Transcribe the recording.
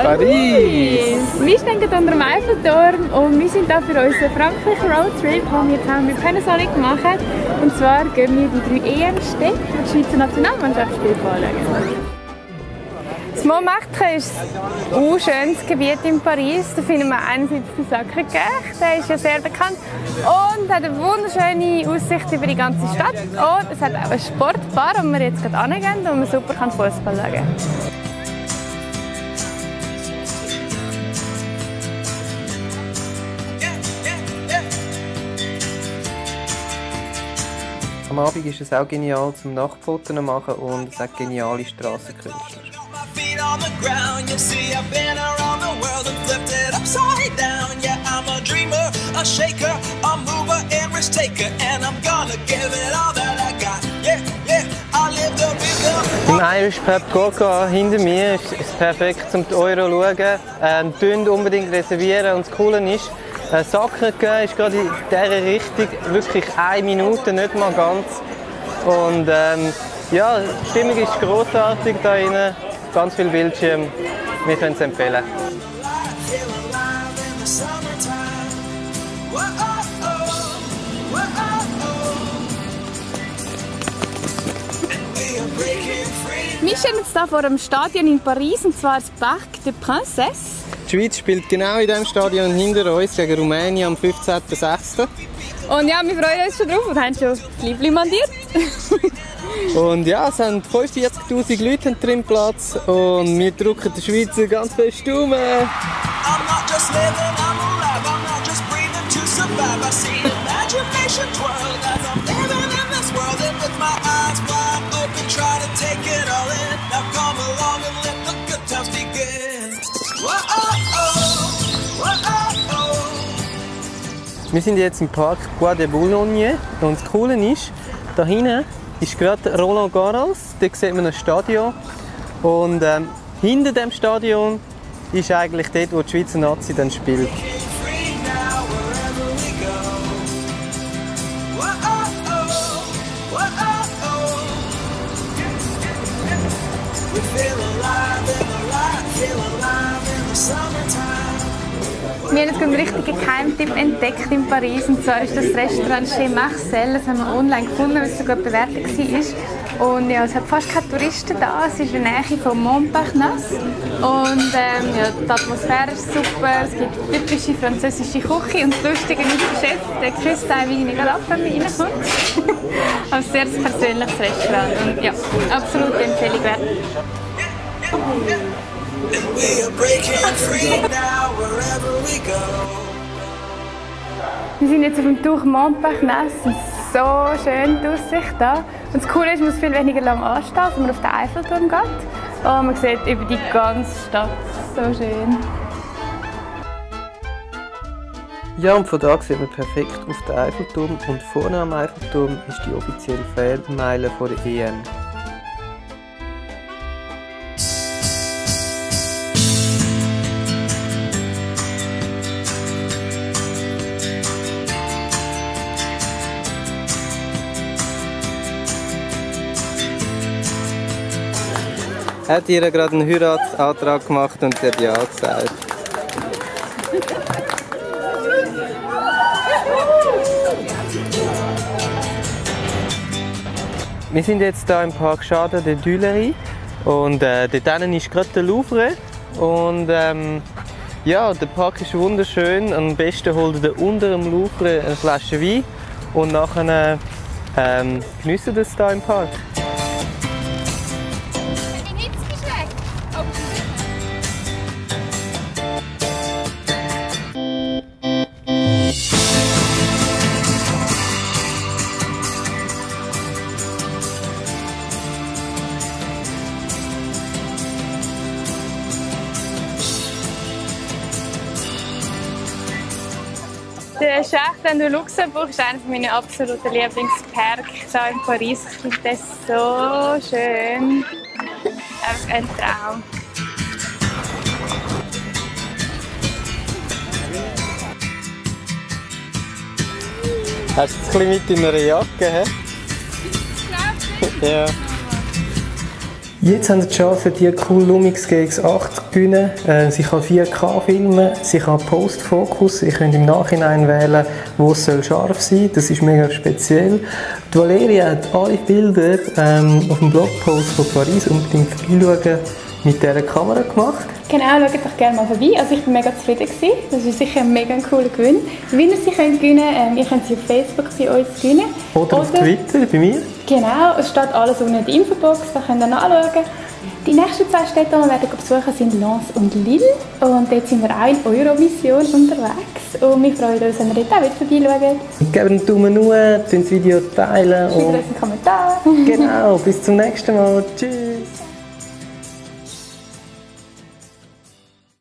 Paris! Wir stehen unter dem Eiffelturm und wir sind hier für unseren frankreichen Roadtrip, den wir zusammen mit Panasonic machen. Und zwar gehen wir die 3 EM-Städte, die die Schweizer Nationalmannschaft spielt, anschauen. Das Montmartre ist ein schönes Gebiet in Paris. Da finden wir einerseits den Sacré-Cœur, der ist ja sehr bekannt, und hat eine wunderschöne Aussicht über die ganze Stadt. Und es hat auch ein Sportbar, wo wir jetzt gerade hingehen, wo man super Fußball schauen kann. Am Abend ist es auch genial zum Nachtfotos machen und es hat geniale Strassenkünstler. Im Irish Pub Gorka hinter mir ist es perfekt, um die Euro zu schauen. Unbedingt reservieren, und das Coole ist, Sacré-Cœur ist gerade in dieser Richtung wirklich 1 Minute, nicht mal ganz. Und ja, die Stimmung ist grossartig da rein, ganz viel Bildschirm, wir können es empfehlen. Wir stehen jetzt hier vor einem Stadion in Paris, und zwar das Parc des Princes. Die Schweiz spielt genau in diesem Stadion hinter uns gegen Rumänien am 15.06. Und ja, wir freuen uns schon drauf und haben schon das Liebling mandiert. Und ja, es sind 45'000 Leute drin Platz und wir drücken den Schweizer ganz fest um. Wir sind jetzt im Park Bois de Boulogne und das Coole ist, da hinten ist gerade Roland Garros, da sieht man ein Stadion, und hinter dem Stadion ist eigentlich dort, wo die Schweizer Nazi dann spielt. Wir haben jetzt einen richtigen Geheimtipp entdeckt in Paris, und zwar ist das Restaurant Chez Marcel. Das haben wir online gefunden, weil es so gut bewertet war. Und ja, es hat fast keine Touristen da, es ist in der Nähe von Montparnasse. Und ja, die Atmosphäre ist super, es gibt typische französische Küche, und das Lustige ist, der Chef, der küsst einen, wie nicht ab, wenn man reinkommt. Ein sehr persönliches Restaurant und ja, absolut Empfehlung wert. Wir sind jetzt auf dem Tour Montparnasse. So schön die Aussicht da. Und das Coole ist, man muss viel weniger lang anstehen, wenn man auf den Eiffelturm geht. Und man sieht über die ganze Stadt. So schön. Ja, und von da sieht man perfekt auf den Eiffelturm, und vorne am Eiffelturm ist die offizielle Fanmeile von der EM. Er hat ihr gerade einen Heiratsantrag gemacht und sie hat ja gesagt. Wir sind jetzt hier im Parc Jardin des Tuileries und dort ist gerade der Louvre. Und ja, der Park ist wunderschön. Am besten holt ihr unter dem Louvre eine Flasche Wein und nachher geniessen das hier im Park. Der Jardin de Luxembourg ist einer meiner absoluten Lieblingsparks hier in Paris. Ich finde das so schön. Einfach ein Traum. Hast du es ein bisschen mit in einer Jacke? He? Ja. Jetzt haben Sie die Chance, die cool Lumix GX8 zu gewinnen. Sie kann 4K filmen, sie kann Post-Focus. Ich könnt im Nachhinein wählen, wo es scharf sein soll. Das ist mega speziell. Die Valeria hat alle Bilder auf dem Blogpost von Paris unbedingt vorbeischauen mit dieser Kamera gemacht. Genau, schaut doch gerne mal vorbei. Also ich war mega zufrieden. Das ist sicher ein mega cooler Gewinn. Wie ihr sie gewinnen könnt, ihr könnt sie auf Facebook bei uns gewinnen. Oder auf Twitter, bei mir. Genau, es steht alles unten in der Infobox, da könnt ihr nachschauen. Die nächsten 2 Städte, die wir werden besuchen, sind Lens und Lille. Und dort sind wir auch in Eurovision unterwegs. Und wir freuen uns, wenn ihr dort auch wieder vorbeischaut. Gebt einen Daumen hoch, das Video teilen. Schreibt uns einen Kommentar. Genau, bis zum nächsten Mal. Tschüss.